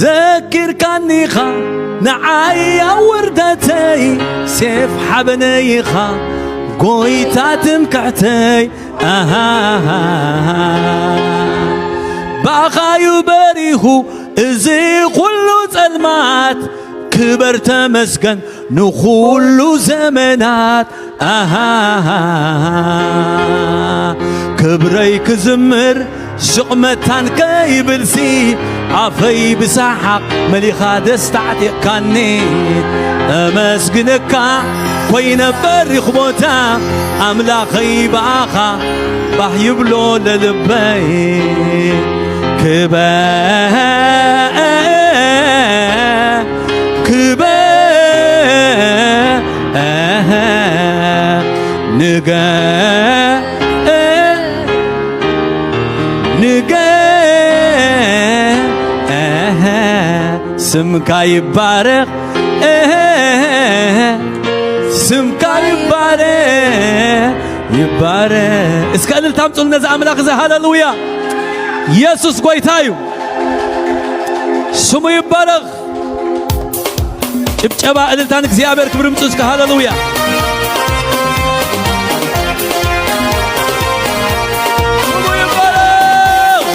ዘኪርካኒኻ ንዓይ ኣብ ውርደተይ፣ ሴፍ ሓበነይኻ ጎይታ ትምክሕተይ። ኣሃ፣ ብኣኻዩ በሪኹ እዚ ኩሉ ጸልማት፣ ክበር ተመስገን ንኹሉ ዘመናት። ኣሃ፣ ክብረይ ክዝምር ስቕ መታን ከይብልሲ፣ ኣፈይ ብሰሓቕ መሊኻ ደስታ ኣዕጢቕካኒ። እመስግነካ ኮይነ በሪኽ ቦታ፣ ኣምላኸይ ብኣኻ ባህ ይብሎ ለልበይ። ክበ-፣ ክበ-፣ ንገ-፣ ንገ-፣ ስምካ ይባረኽ፣ ስምካ ይባረኽ፣ ይባረኽ። እስከ እልልታ ኣምጽኡሉ ነዚ ኣምላኽ እዚ። ሃሌሉያ! ኢየሱስ ጎይታ እዩ። ስሙ ይባረኽ። ጭብጨባ፣ እልልታ ንእግዚኣብሔር ክብሪ ምጹ እስከ። ሃሌሉያ! ስሙ ይባረኽ።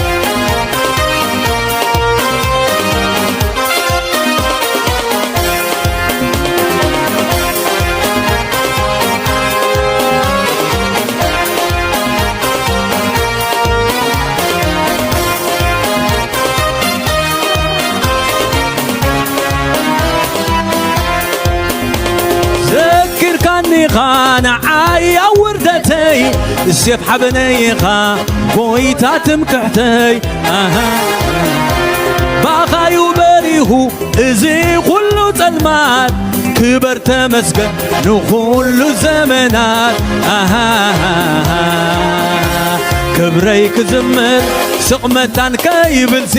ዘኪርካኒ ኢኻ ንዓይ ኣብ ውርደተይ፣ ሴፍ ሓበነይ ኢኻ ጎይታ ትምክሕተይ። ኣሃ፣ ብኣኻዩ በሪኹ እዚ ኩሉ ጸልማት፣ ክበር ተመስገን ንኹሉ ዘመናት። ኣሃ፣ ክብረይ ክዝምር ስቕ መታን ከይብልሲ፣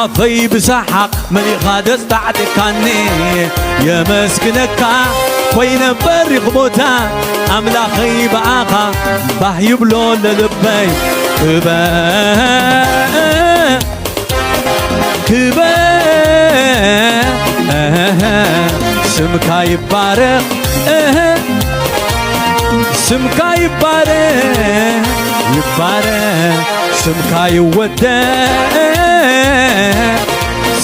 ኣፈይ ብሰሓቕ መሊኻ ደስታ ኣዕጢቕካኒ። የመስግነካ ኮይነ በሪኽ ቦታ፣ ኣምላኸይ ብኣኻ ባህ ይብሎ ለልበይ። ክበ-፣ ክበ-፣ ስምካ ይባረኽ፣ ስምካ ይባረኽ፣ ይባረኽ፣ ስምካ ይወደስ፣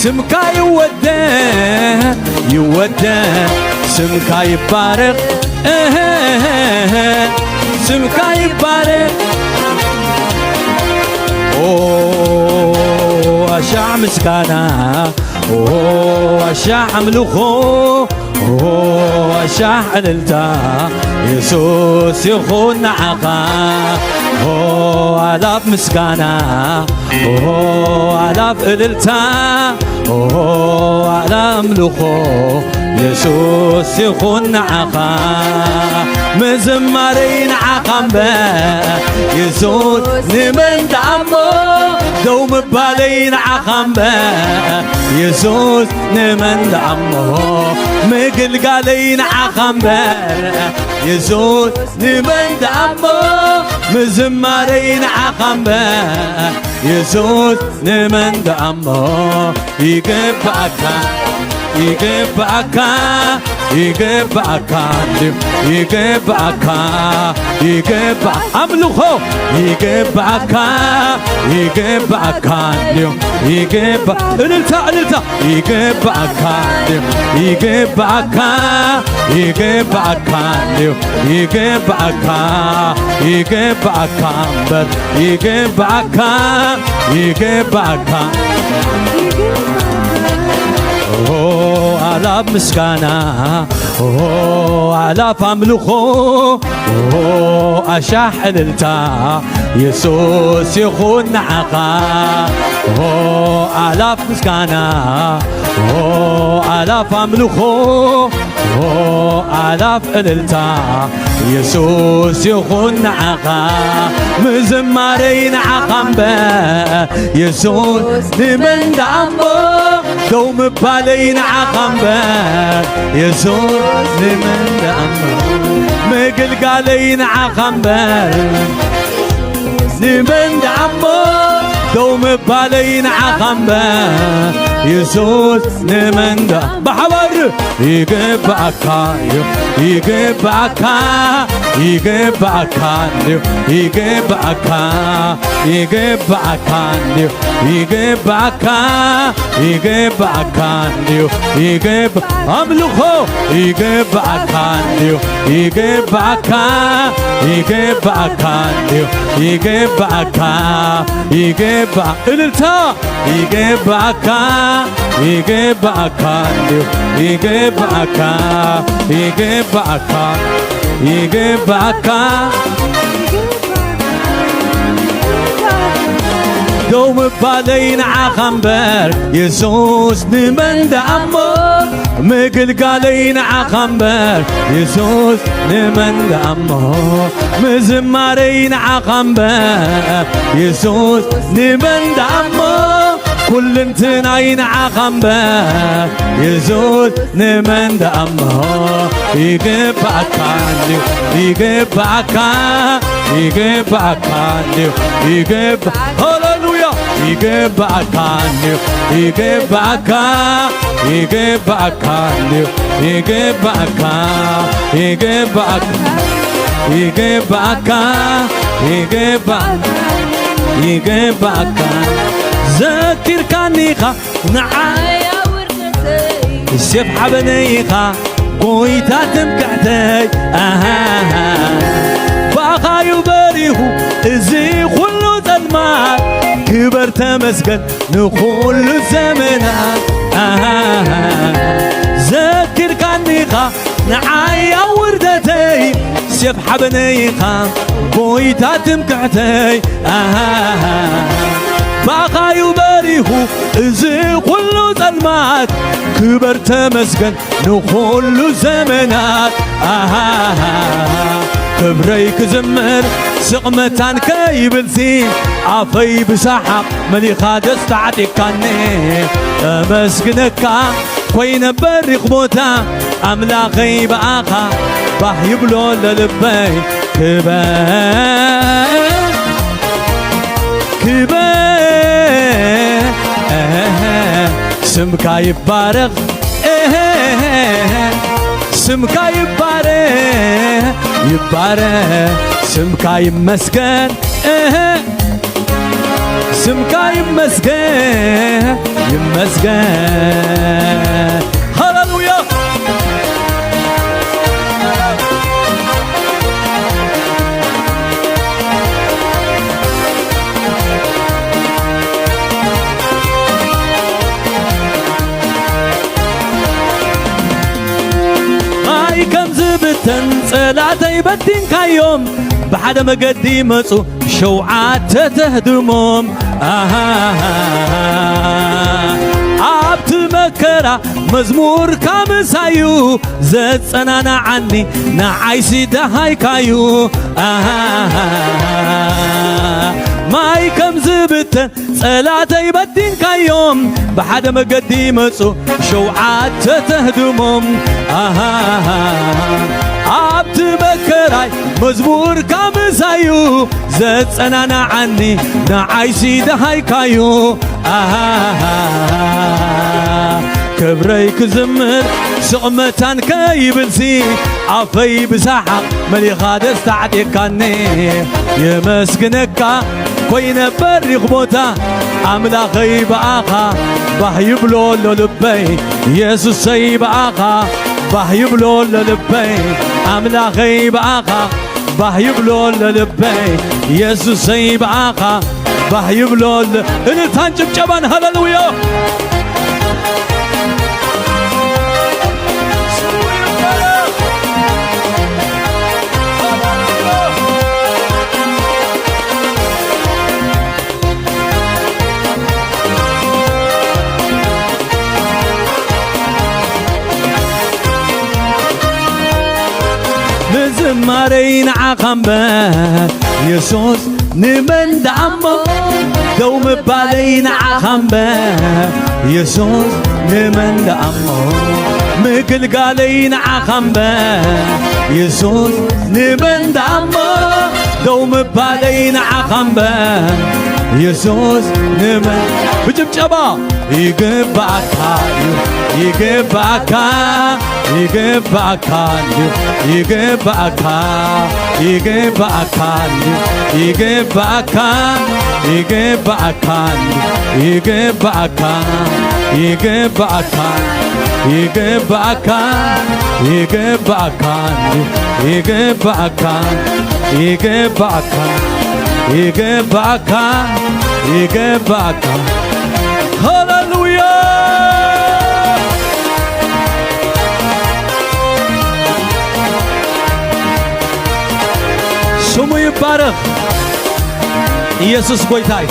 ስምካ ይወደስ፣ ይወደስ፣ ስምካ ይባረኽ፣ ስምካ ይባረኽ። ኦ ኣሻዕ ምስጋና፣ ኦ ኣሻዕ ኣምልኾ፣ ኦ ኣሻዕ እልልታ፣ የሱስ ይኹን ንዓኻ። ኦ ኣላፍ ምስጋና፣ ኦ ኣላፍ እልልታ፣ ኦ ኣላፍ ኣምልኾ፣ የሱስ ይኹን ንዓኻ። ምዝማረይ ንዓኻ እምበር፣ የሱስ ንመን ደኣሞ፣ ደው ምባለይ ንዓኻ እምበር፣ የሱስ ንመን ደኣሞ፣ ምግልጋለይ ንዓኻ እምበር፣ የሱስ ንመን ደኣሞ፣ ምዝማረይ ንዓኻ እምበር፣ የሱስ ንመን ደኣሞ። ይግብኣካ፣ ይግብኣካ፣ ይግብኣካ እንድዩ፣ ይግብኣካ፣ ይግብኣ-፣ ኣምልኾ ይግብኣካ፣ ይግብኣካ እንድዩ፣ ይግባ-፣ እልልታ፣ እልልታ። ይግብኣካ እንድዩ፣ ይግብኣካ፣ ይግብኣካ እንድዩ፣ ይግብኣካ፣ ይግብኣካ እምበር፣ ይግብኣካ፣ ይግብኣካ። ኦ ኣላፍ ምስጋና፣ ኦ ኣላፍ ኣምልኾ፣ ኦ ኣሻሕ እልልታ፣ የሱስ ይኹን ንዓኻ። ኦ ኣላፍ ምስጋና፣ ኦ ኣላፍ ኣምልኾ፣ ኦ ኣላፍ እልልታ፣ የሱስ ይኹን ንዓኻ። ምዝማረይ ንዓኻ እምበር፣ የሱስ ንመን ደኣሞ፣ ደው ምባለይ ንዓኻ እምበር፣ የሱስ ንመን ደኣሞ ምግልጋለይ ንዓኻ እምበር ንመን ደኣሞ ደው ምባለይ ንዓኻ እምበር የሱስ ንመን ደኣ ብሓባር ይግባኣካ እዩ ይግባኣካ ይግባኣካ እዩ ይግባኣካ ይግባኣካ እዩ ይግባኣካ ይግባኣካ እዩ ይግባ ኣምልኾ ይግባኣካ እዩ ይግባኣካ ይግባኣካ እዩ ይግባኣካ ይግባ እልልታ ይግባኣካ ይግባኣካ እዩ ይግባኣካ ይግባኣካ ይግባኣካ ደው ምባለይ ንዓኻ እምበር የሱስ ንመን ደኣሞ ምግልጋለይ ንዓኻ እምበር የሱስ ንመን ደኣሞ ምዝማረይ ንዓኻ እምበር የሱስ ንመን ደኣሞ ኩልንትናይ ንዓኻ እምበር የሱስ ንመን ደኣሞ ይግባኣካ እንድዩ ይግባኣካ ይግባኣካ እንድዩ ይግባ ሃሌሉያ ይግባኣካ እንድዩ ይግባኣካ ይግባኣካ እንድዩ ይግባኣካ ይግባኣካ ይግባኣካ ይግባ ይግባኣካ ዘኪርካኒኻ ንዓይ ሴፍ ሓበነይኻ ጎይታ ትምክሕተይ ኣሃ ባኻዩ በሪኹ እዚ ኩሉ ጸልማት ክበር ተመስገን ንኹሉ ዘመናት ኣሃ ዘኪርካኒኻ ንዓይ ኣብ ውርደተይ ሴፍ ሓበነይኻ ጎይታ ትምክሕተይ ኣሃ ባኻዩ በሪኹ እዚ ኩሉ ጸልማት ክበር ተመስገን ንኹሉ ዘመናት ኣሃ ክብረይ ክዝምር ስቕ መታን ከይብልሲ ኣፈይ ብሰሓቕ መሊኻ ደስታ ዓጢካኒ እመስግነካ ኮይነ በሪኽ ቦታ ኣምላኸይ ብኣኻ ባህ ይብሎ ለልበይ ክበ ክበ ስምካ ይባረኽ ስምካ ይባረኽ ይባረኽ ስምካ ይመስገን ስምካ ይመስገን ይመስገን ሃሌሉያ ማይ ከም ዝብተን ጸላተይ በቲንካዮም ብሓደ መገዲ መጹ ሸውዓተ ተህድሞም ኣብቲ መከራ መዝሙርካ ምሳዩ ዘጸናናዓኒ ንዓይሲ ደሃይካዩ ማይ ከም ዝብተን ጸላተይ በቲንካዮም ብሓደ መገዲ መጹ ሸውዓተ ተህድሞም ኣብቲ መከራይ መዝሙርካ ምሳዩ ዘጸናናዓኒ ንዓይሲ ደሃይካዩ ኣሃ ክብረይ ክዝምር ስቕ መታን ከይብልሲ ኣፈይ ብሰሓቕ መሊኻ ደስታ ዓጢካኒ የመስግነካ ኮይነ በሪኽ ቦታ ኣምላኸይ ብኣኻ ባህ ይብሎ ኣሎ ልበይ የሱሰይ ብኣኻ ባህ ይብሎ ኣሎ ልበይ ኣምላኸይ ብኣኻ ባህ ይብሎ ኣሎ ልበይ የሱሰይ ብኣኻ ባህ ይብሎ ኣሎ እልልታን ጭብጨባን ሃሌሉያ ምዝማረይ ንዓኻ እምበር የሱስ ንመን ደኣሞ ደው ምባለይ ንዓኻ እምበር የሱስ ንመን ደኣሞ ምግልጋለይ ንዓኻ እምበር የሱስ ንመን ደኣሞ፣ ደው ምባለይ ንዓኻ እምበር የሱስ ንመን። ብጭብጨባ ይግባእካ እዩ፣ ይግባእካ፣ ይግባእካ እዩ፣ ይግባእካ፣ ይግባእካ እዩ፣ ይግባእካ፣ ይግባእካ እዩ፣ ይግባእካ፣ ይግባእካ፣ ይግባእካ፣ ይግባእካ፣ ይግባእካ፣ ይግባእካ፣ ይግባእካ፣ ይግባእካ። ሃሌሉያ! ስሙ ይባረኽ። ኢየሱስ ጎይታ እዩ።